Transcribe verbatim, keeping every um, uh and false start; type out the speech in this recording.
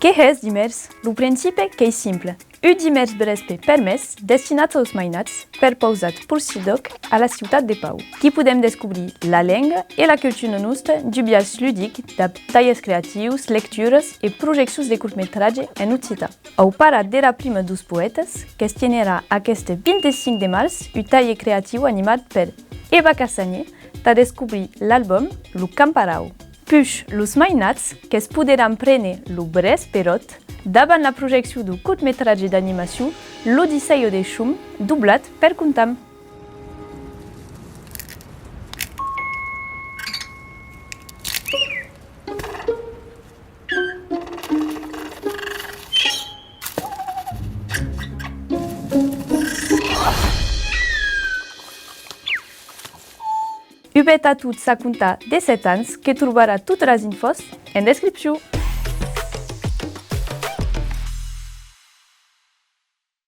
Qué hès dimèrcs? Lo principe qu'ei simple. Un dimèrcs vrèspe per mes destinat aus mainats, perpausat pel CIRDÒC a la ciutat de Pau. Qu'i podem descobrir la lenga e la cultura nosta d'un biais ludic dab talhèrs creatius, lecturas e projeccions de cortmetratge en occitan. Au parat dera Prima deus Poètas, que's tienerà aqueste vint-e-cinc de març un talhèr creatiu animat per Eva Cassagné tà descobrir l'album Lo Camparau. Puish, los mainats que's poderàn préner lo brèsperòt davant la projeccion deu cortmetratge d'animacion L'Odissèia de Chom, doblat per Contam. Ubèta tots a comptar de sèt ans, que trobaratz totas las infòs en descripcion.